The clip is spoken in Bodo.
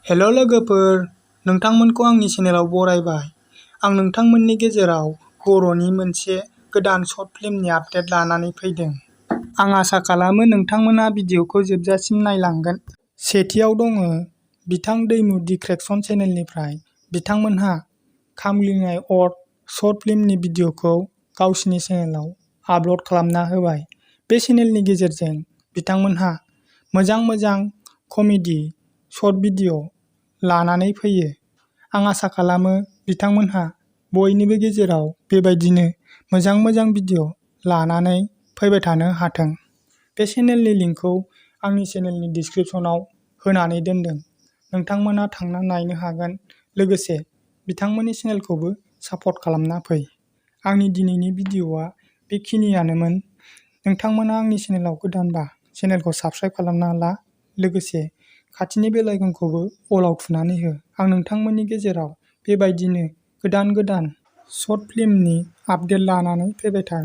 हेल' लोगोफोर, नोंथांमोनखौ आंनि चेनेलाव बरायबाय। आं नोंथांमोननि गेजेराव बर'नि मोनसे गोदान शर्ट फिल्मनि आपडेट लानानै फैदों। आं आसा खालामो नोंथांमोना भिडिअखौ जोबजासिम नायलांगोन। सेथियाव दङ बिथां दैमु दि क्रेकसन चेनेलनिफ्राय। बिथांमोनहा कामग्लिनाय अर शर्ट फिल्मनि भिडिअखौ गावसिनि चेनेलाव आपल'ड खालामना होबाय। बे चेनेलनि गेजेरजों बिथांमोनहा मोजां कमेडि शर्ट भिडिअ लानानै फैयो। आं आसा खालामो बिथांमोनहा बयनिबो गेजेराव बेबायदिनो मोजां भिडिअ लानानै फैबाय थानो हाथों। बे चेनेलनि लिंकखौ आंनि चेनेलनि डिस्क्रिप्शनाव होनानै दोनदों। नोंथांमोना थांना नायनो हागोन। लोगोसे बिथांमोननि चेनेलखौबो सापर्ट खालामना फै। आंनि दिनैनि भिडिअआ बेखिनियानोमोन। नोंथांमोना आंनि चेनेलाव गोदानबा चेनेलखौ साबस्क्राइब खालामना ला। लोगोसे खाथिनि बेल आइकनखौबो अलाव थुनानै हो। आं नोंथांमोननि गेजेराव बेबायदिनो गोदान शर्ट फिल्मनि आपडेट लानानै फैबाय थागोन।